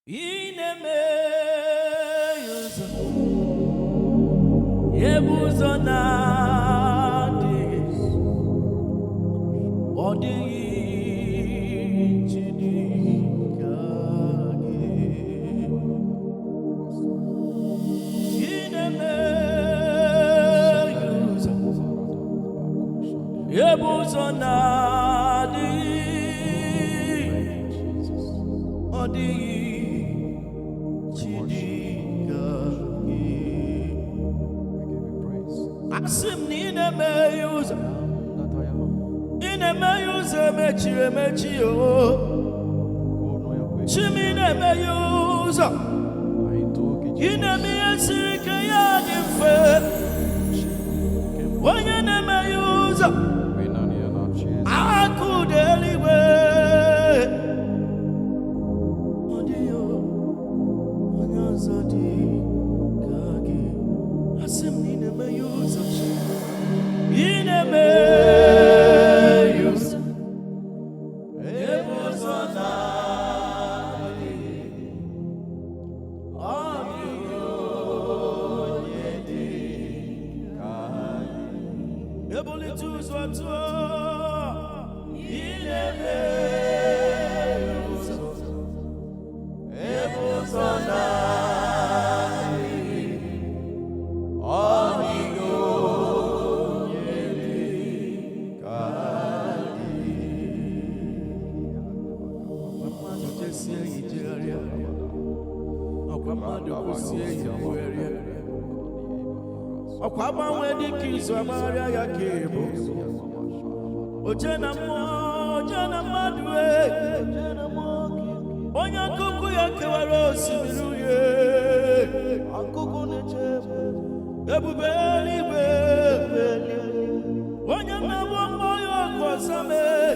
Ị na-eme ụzọ ebe ụzọ na-adịghị, ọ dịghị chi dị ka gị. Ị na-eme ụzọ ebe ụzọ na-adịghị, ọ dịghị chi dị ka gị. Asị m na ị na-eme ụzọ, ị na-eme ụzọ emechiri emechi o. Chi m, ị na-eme ụzọ, ị na-eme ihe siri ike ya dị mfe. Onye na-eme ụzọ, akụ dị eluigwe. Ọ dịghị onye ọzọ dị ka gị. Asị m na ị na-eme ụzọ, ị na-eme ụzọ ebe ụzọ na-adịghị, ọ dịghị onye dị ka gị. Ebulite ụzọ tụọ, ị na-eme ụzọ ebe ụzọ na-adịghị, ọ dịghị onye dị ka gị. Mmadụ jesie ijegharịa, ọkwa mmadụ kwụsie ikwugharịa, ọkwa agbanwe dịka izu agbagharịa ya ka ịbụ oche na mmụọ, oche na mmadụ e onye akụkụ ya kewara osimiri uhie, ebube eluigwe, onye na-agba mmụọ ya ọkụ ọzọ mee.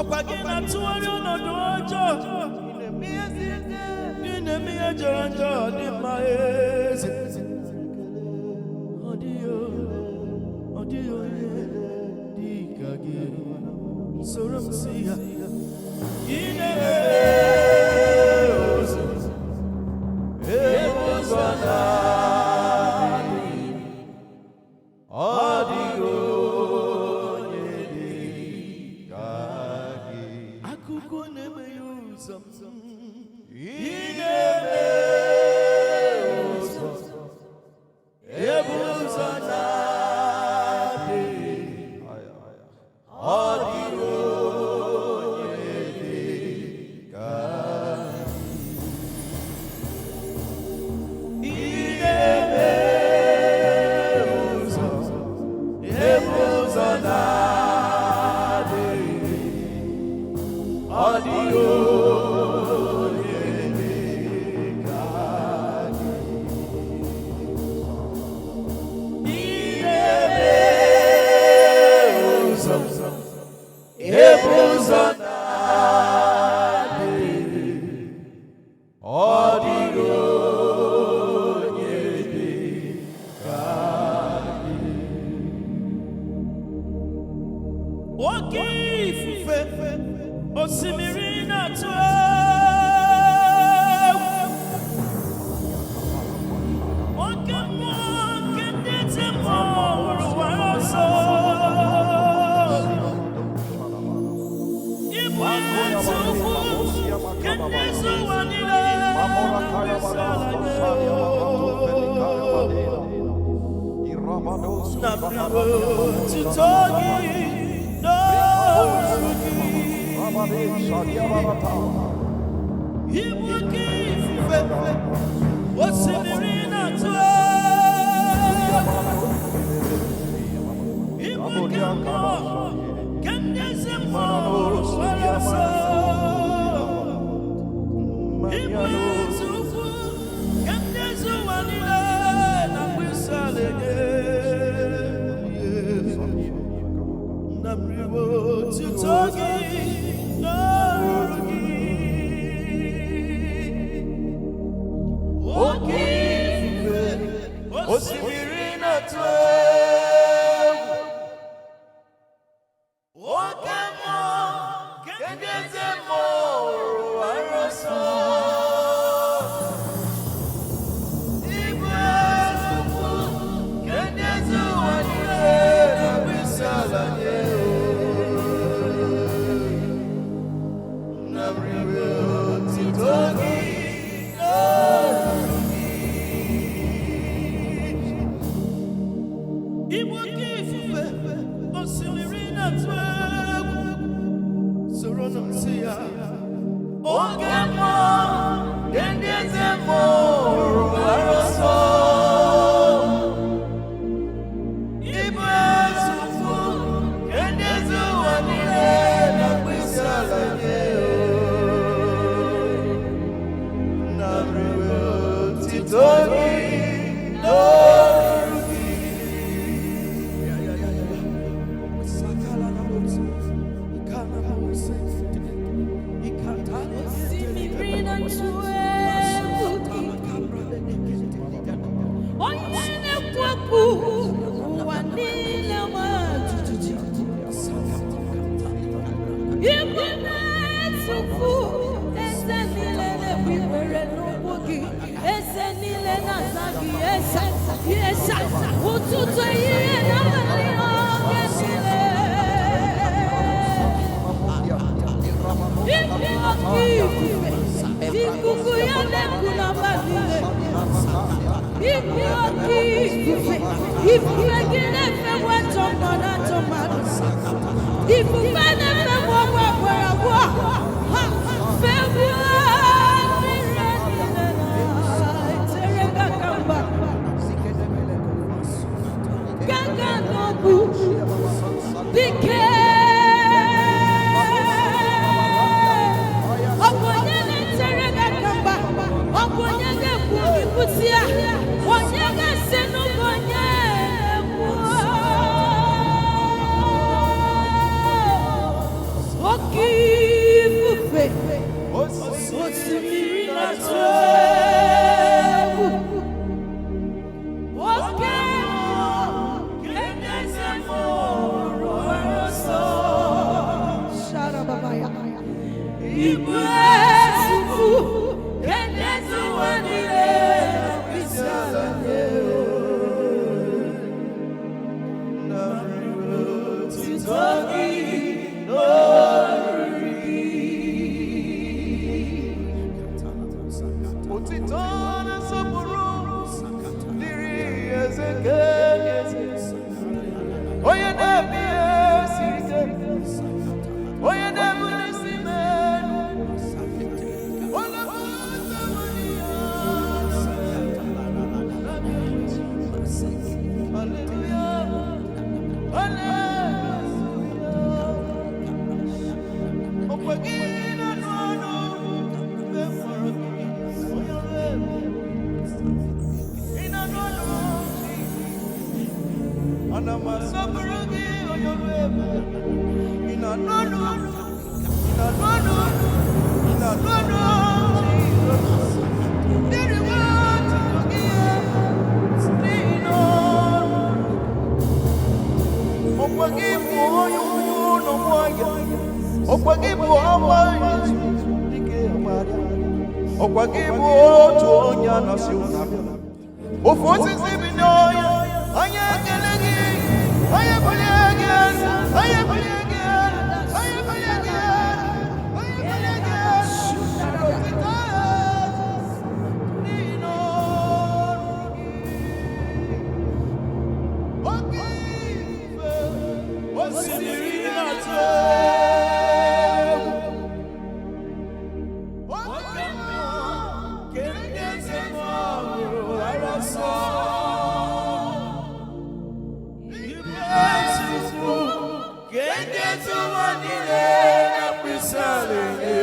Ọkwa gị na-atụgharị ọnọdụ ọjọọ, gị na-eme ihe jọrọ njọ dị mma. Eze, ọ dịghị, ọ dịghị onye dị ka gị. Soro m si ya, ị na-eme ụzọ ebe ụzọ na-adịghị, ọ dịghị onye dị ka gị. Akụkọ na-emeghe ụzọ, ị na-eme ụzọ ebe ụzọ na-adịghị, ọ dịghị onye dị ka gị. Ị na-eme ụzọ ebe ụzọ na-adịghị, ọ dịghị onye dị ka gị. Ị na-eme ụzọ ebe ụzọ na-adịghị, ọ dịghị onye dị ka gị. Oke ifufe osimiri na-atụ egwu, oke mmụọ nke ndị eze mmụọ hụrụ gbara ọsọ. Ịbụ eze ukwu nke ndị eze ụwa niile na-ekpesa ala nye. Na otuto gị n'ọrụ gị. Ịbụ oke ifufe osimiri na-atụ egwu, ịbụ oke mmụọ nke ndị eze mmụọ gbara ọsọ, ịbụ eze ukwu nke ndị eze ụwa niile na mkpịsị ala enye. Na mmiri otuto gị n'ọrụ gị. Oke ifufe osimiri na-atụ egwu, oke mmụọ nke ndị eze mmụọ. Na m riwe otito gị n'ọrụ gị. Ibu oke ifufe, osimiri na-atụ egwu, soro m si ya. Oge mmụọ nke ndị eze mụrụ gbara ọsọ. Ịbụ eze ukwu nke ndị eze ụwa niile na-akpọ isi ala nye o. Na m riwe otito gị n'ọrụ gị. Ya, ya, ya, ya, ya. Sakala na mose, ikana mose, ikatale. Osimiri na-atụ egwu gị. Onye na-ekwu okwu ụwa niile ma jijiji. Ibu na-etukwu eze niile na-egbu ikpere n'ụkwụ gị. Eze niile na-aza gị eze, eze. Ụtụtụ, ehihie na abalị, oge niile. Ibu oke ifufe, ikuku ya na-eku na mba niile. Ibu oke ifufe, ifufe gị na-efegbu ajọ mmụọ na ajọ mmadụ. Ifufe na-efegbu ọgwụ agwara agwọ. Ha fegbuo mmiri niile na-etere gị aka mgba. Gaga n'ogbu dike. Ọ bụ onye na-etere gị aka mgba? Ọ bụ onye ga-ekwu gị kwụsị ya? Onye ga-asị n'ụgwọ onye na-ekwu? Oke ifufe, osimiri na-atụ egwu. Oke mmụọ nke ndị eze mụrụ gbara ọsọ. Sharababaya. Ibu ezukwu nke ndị eze ụwa niile na-akpọ ala nye o. Na m riwe otito gị n'ọrụ gị. Otito na nsọpụrụ dịrị eze nke ndị eze. Onye na-eme ihe siri ike, onye na-ebuli isi m elu, onye na-ebuli isi. Hallelujah, hallelujah. Ọkwa gị na-anụ ọnụ mgbe m kpọrọ gị, onye ọrụ ebube. Ị na-anụ ọnụ Ana m asọpụrụ gị, onye ọrụ ebube. Ị na-anụ ọnụ, ị na-anụ ọnụ, ị na-anụ ọnụ, Jizọs. Dịrị nwa otuto gị n'ihi na ọrụ. Ọkwa gị bụ onye ukwu n'ọgbọ ya. Ọkwa gị bụ ọgba izu dike agbara. Ọkwa gị bụ otu onye anọsi ụna. Ofu osisi bi n'ọhịa, anyị ekele gị, anyị ebulie gị elu, anyị ebulie gị elu, anyị ebulie gị elu, anyị ebulie gị elu. Otito n'ihi na ọrụ gị. Oke ifufe, Osimiri na-atụ egwu. Oke mmụọ nke ndị eze mmụọ hụrụ gbara ọsọ. Ibu ezukwu nke ndị eze ụwa niile na-akpọ isi ala enye.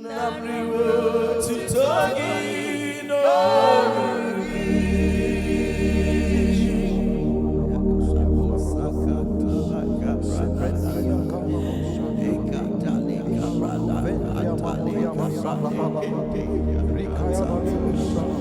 Na m riwe otuto gị n'ọrụ gị.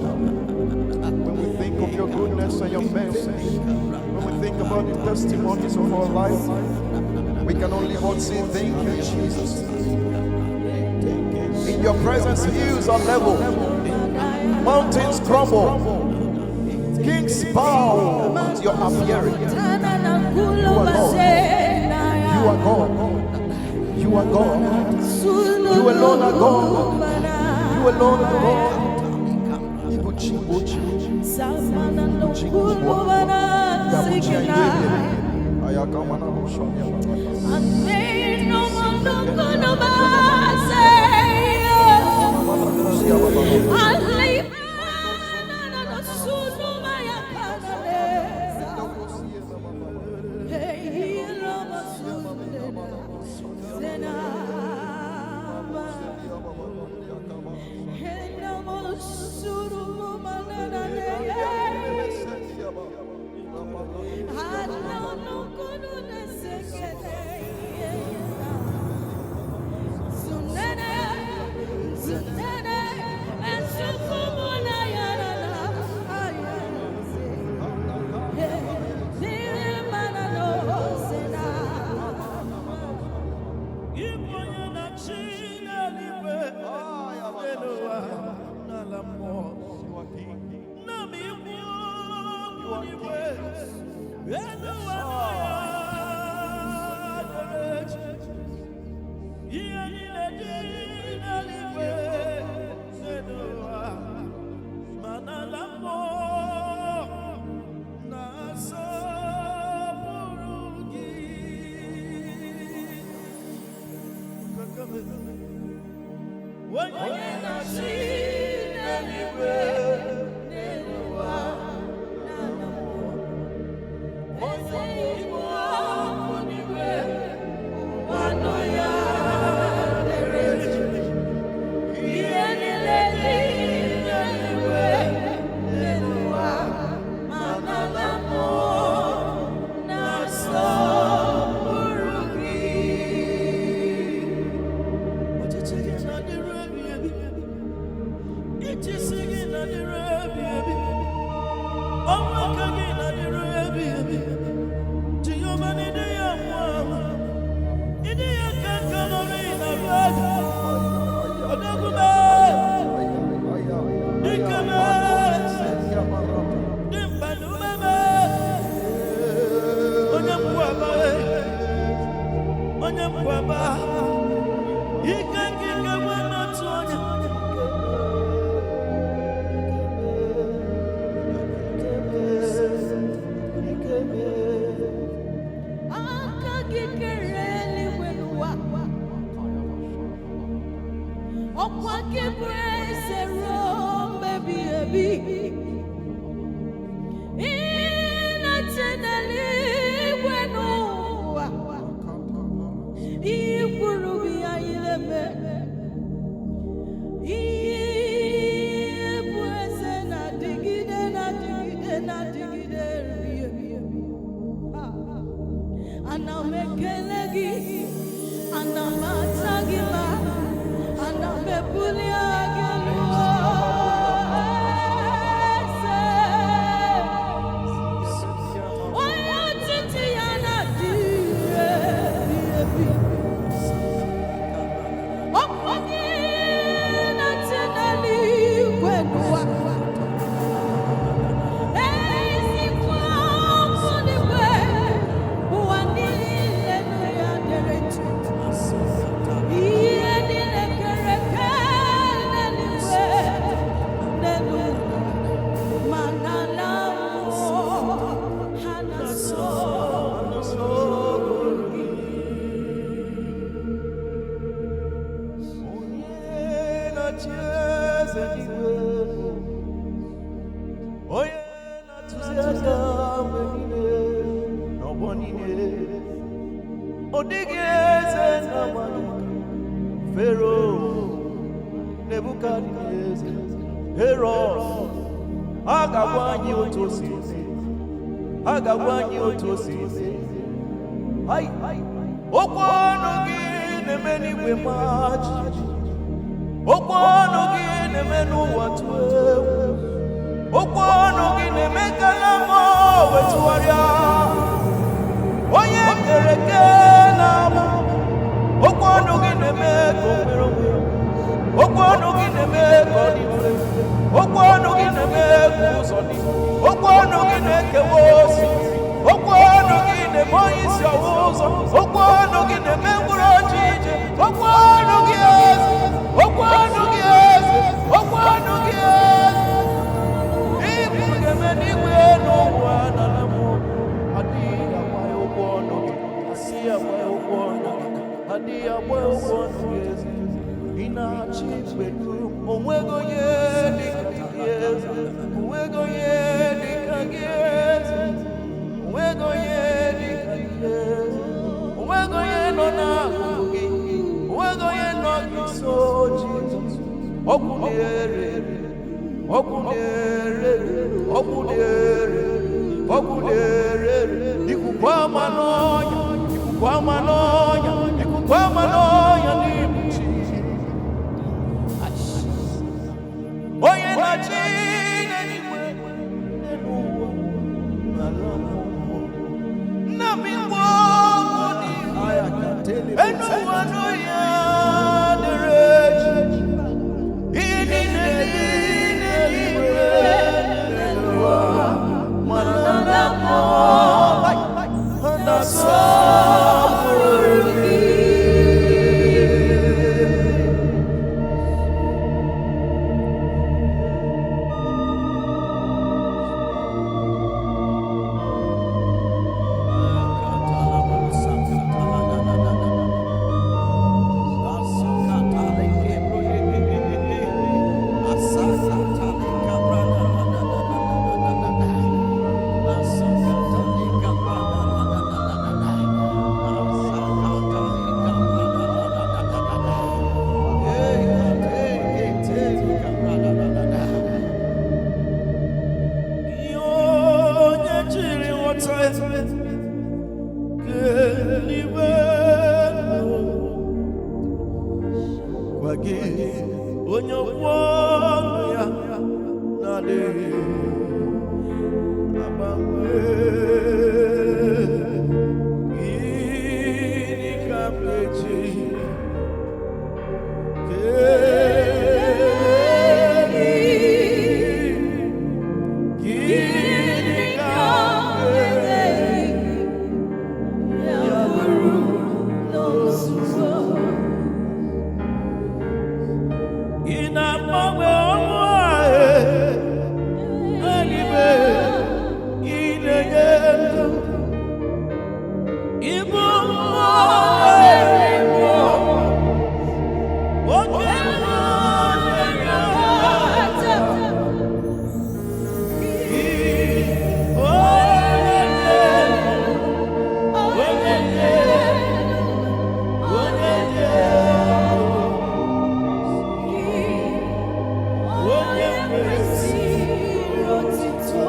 When we think of your goodness and your mercy, when we think about the testimonies of our life, we can only but say thank you, Jesus. In your presence, hills are level, mountains crumble, kings bow at your appearing. You are God. You are God. You You are God. You alone are God. You alone are God. Ibuchi, Ibuchi. Yabuchi, Ayakamana, Okwu ọnụ gị na-eme n'igwe ma jijiji. Okwu ọnụ gị na-eme n'ụwa tụọ egwu. Okwu ọnụ gị na-eme ka ala mmụọ wee tụgharịa. Onye kere eke na-amụ. Okwu ọnụ gị na-eme ka o nwere onwe ya. Okwu ọnụ gị na-eme ka ọ dị mfe. Okwu ọnụ gị na-eme ka ụzọ dị. Okwu ọnụ gị na-ekewa osimiri. Okwu ọnụ gị na-eme onye isi ọwụ ụzọ. Okwu ọnụ gị na-eme mkpụrụ ọjị ije. okwu ọnụ gị eze. Ị na-achị mgbe dum, onweghị onye dịka gị eze, onweghị onye dịka gị eze, onweghị onye dịka gị eze, onweghị onye nọ n'akụkụ gị, onweghị onye nọ gị nso. Jizọs, ọkụ na-ere ere, ọkụ na-ere ere, ọkụ na-ere ere, ọkụ na-ere ere, ikuku ama n'ọnya, ikuku ama n'ọnya, ikuku ama n'ọnya n'ịbụ chi. Onye na-achị n'eluigwe, n'elu ụwa, n'ala mmụọ. Nna m, igwe ọkụ n'igwe, enu ụwa n'oyi dịrị echi. Ihe niile dị n'eluigwe, n'elu ụwa, ma n'ala mmụọ, ha na-asọpụrụ gị. Ihe onye jiri ghọta eluigwe gwa gị, onye okwu ọnụ ya na-adịghị agbanwe. Gịnị ka m ga-eji kelee gị? Gịnị ka m ga-eji? Ị na-agbanwe ọnụ ahụ eluigwe, ị na-enye ndụ, ịbụ mmụọ na-eri mmụọ, oke mmụọ na-eri ọkụ. Gị, onye dị elu, onye dị elu, onye dị elu, onye kwesịrị otuto.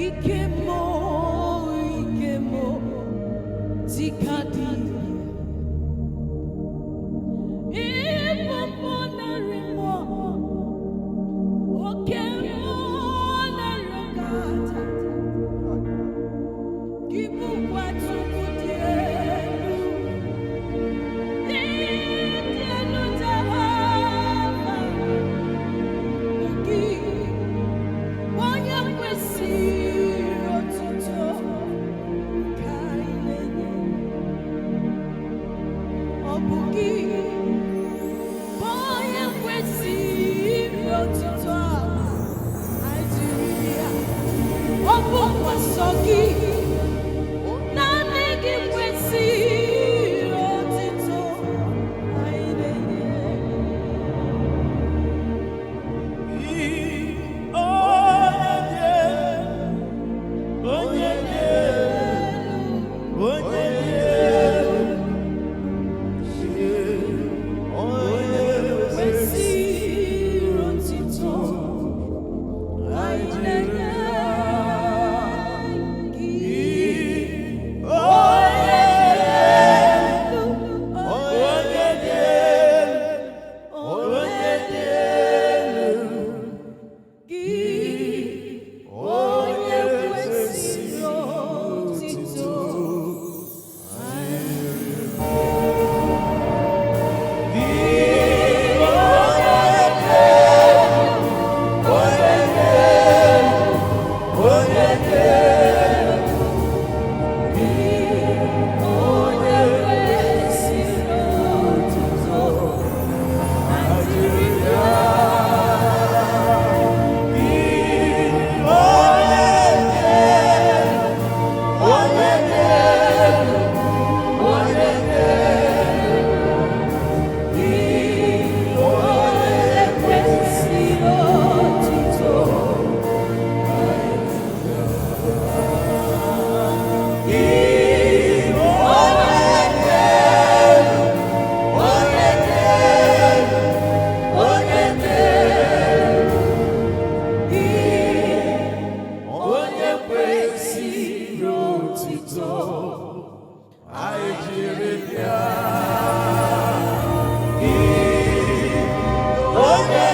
Ike mmụọ, ike mmụọ, dịka dị. Ịbụ mmụọ narị mmụọ, oke mmụọ narị ọkata. Gị bụkwa Chukwu dị elu, dị elu Jehova, bụ gị onye kwesịrị otuto ka anyị na-enye. Ọ bụ gị bụ onye kwesịrị otuto a anyị jiri bịa. Ọ bụkwa sọ gị, naanị gị kwesịrị otuto anyị na-enye. Onye dị elu, onye dị elu, onye dị elu, onye kwesịrị Kwesịrị otuto.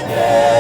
na-enye.